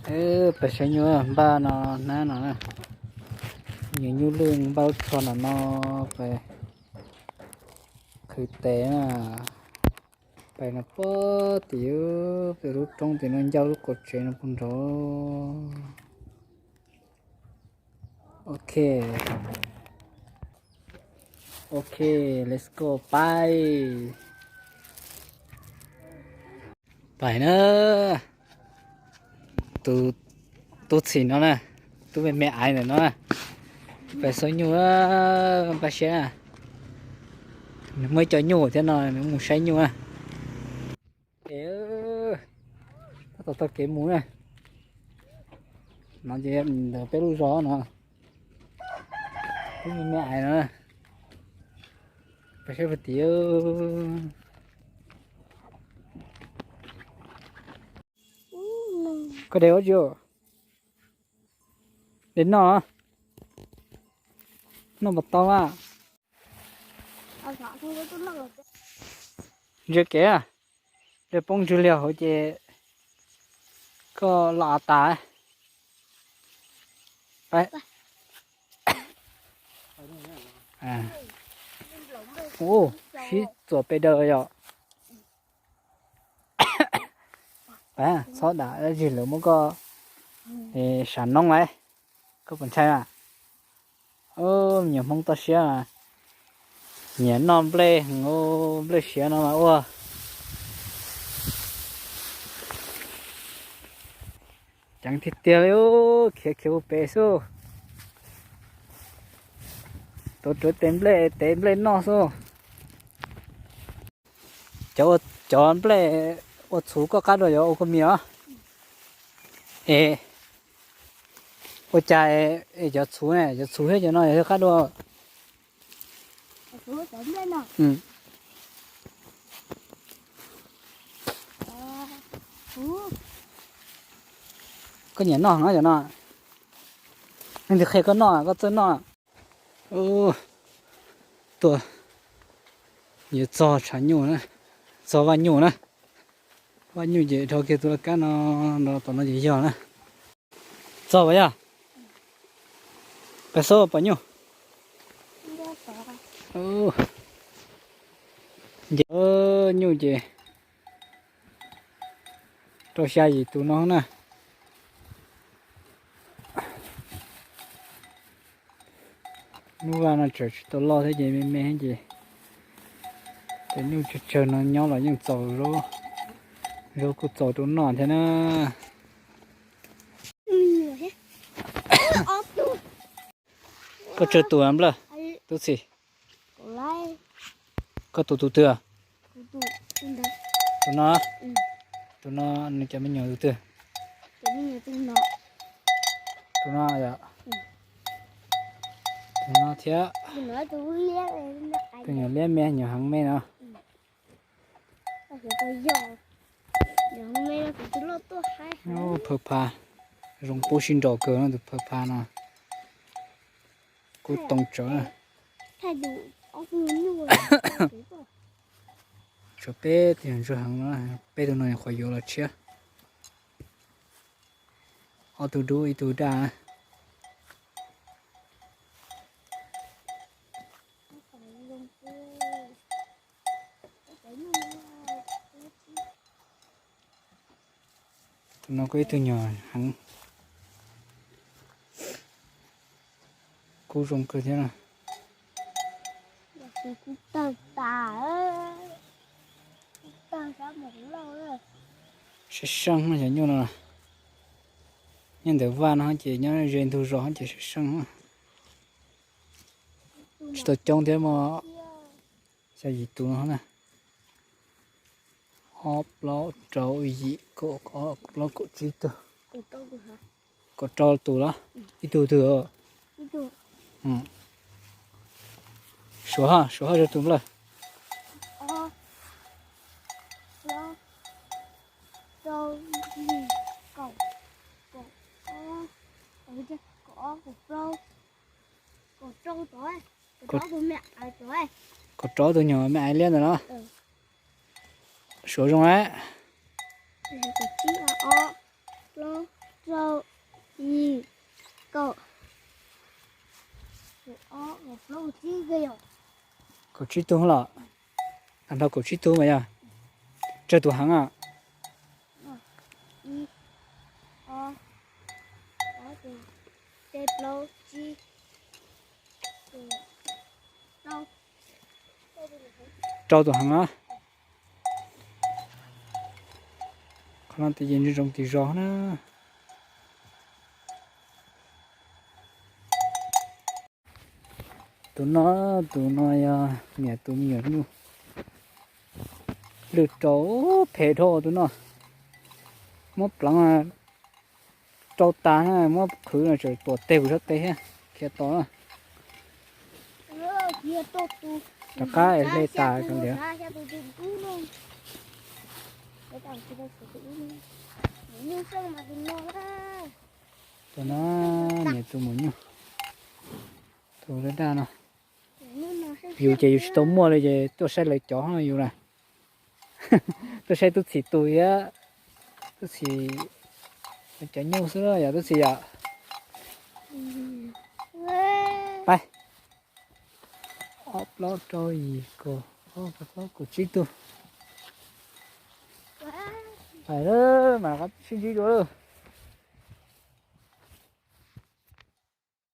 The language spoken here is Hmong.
Peb saib nyuj npaj no hnab no na. Nyuj lwj npaj lub tsho no no, peb qhwv tes na. Pais no pob tim peb lub roob tim no ncauj lub qab tsev no puag nrad. Ok. Ok, let's go, pais. Pais na. Tus, tus txhim no na, tus me me aiv ntawm no na, pais xauj nyuj, npaj siab na. Nws muaj ib co nyuj thiab no, nws mus saib nyuj na. Tab tom taug kev mus na. No ces ntawm peb lub zos no, tus me me aiv no, pais saib puag tim. Koj de ua tsi? De noj, noj puas tau a? Ntsia kev, de poob ntswg liag hauv ces koj los av tas. Ua, sib txuas pes daws yom. Pab txhob dam dab tsi lawv muab koj sav noob lawm, koj puas ntshai mas? Me nyuam Hmoob toj siab mas, nyiam noj nplej, nplej siav no mas ua. Ceev tiag tiag li, khiav khiav puag pem xwb. Tuav rawv tes nplej, tev nplej noj xwb. Cov, cov nplej ua txhuv koj qab dua yuav ua kua mis os. Es ua cas es cov txhuv ne, cov txhuv thiab cov no yog qab dua? Koj nyiam noj heev cov no. Leej twg qhia koj noj, koj txawj noj? Tuaj, yuav txog tshav nyuj na, txog vaj nyuj na. Vaj nyuj ces dhau kiag tus laj kab no, nrov tom no ces yog na. Txog puas yog? Peb xub pom nyuj. Nce nyuj ces rau xya yim tus no na. Lub vaj no tseem tsis tau loj thiab ces me me ces, ces nyuj tsawg tsawg no nyob los yeej txaus, zaub kuj txaus rau noj thiab na. Koj tsawg tus nplawg? Tub txhim, koj tus tus twg? Tus no, tus no nws cov me nyuam tus twg? Tus no yom, tus no thiab. Tus nyuam liab me, nyuam heev me no. Phaw pha, zoo pub sib nraus kawg no tus phaw pha no. Kub too tsawv. Tshuav peb tug ntsuag heev no, peb tug no nyuam qhuav yuav los tshiab. Ob tug dub ib tug daj. Tus no kuj ib tug nyuag heev, kub zoo kawg thiab na. Seej seej cov nyuj no, nyob ntawm vaj no ces nyob ze ntug zos ces seej seej. Tsis tau coob thiab, muaj xya yim tus no na. Ob plaub rau yim kaum ob plaub kaum tsib tug. Kaum rau tus los? Ib tug twg? Suav, suav ho tsawg tus nplawg? Kaum rau tus nyuam me aiv liab ntawm no. Suav zoo lawm. Kaum tsib tug los? Tag nrho kaum tsib tug mas yog tsawg tus heev a? Rau tus heev a. Qhov no tes yeej zoo zoo tis zos na. Tus no, tus no yog niam tus me nyuam nyuj. Lwj rau phem dhau tus no. Muab pleev rau tas na, muab qhwv no tseem tuam teg kuv sab tes thiab, khiav tod na. Rov qab es hle tas rau ntiav. Tus no, niam tus maum nyuj, tus daj daj no. Yus ces yus tsis tau muaj li ces tuaj saib lawv cov yus na. Tuaj saib tub txhim tus thiab, tub txhim cov nyuj xwb yom tub txhim yom. Pais, ob plaub rau yim kaum, ob kaum plaub kaum tsib tug. Pais lawm mas rov qab sib ntsib dua.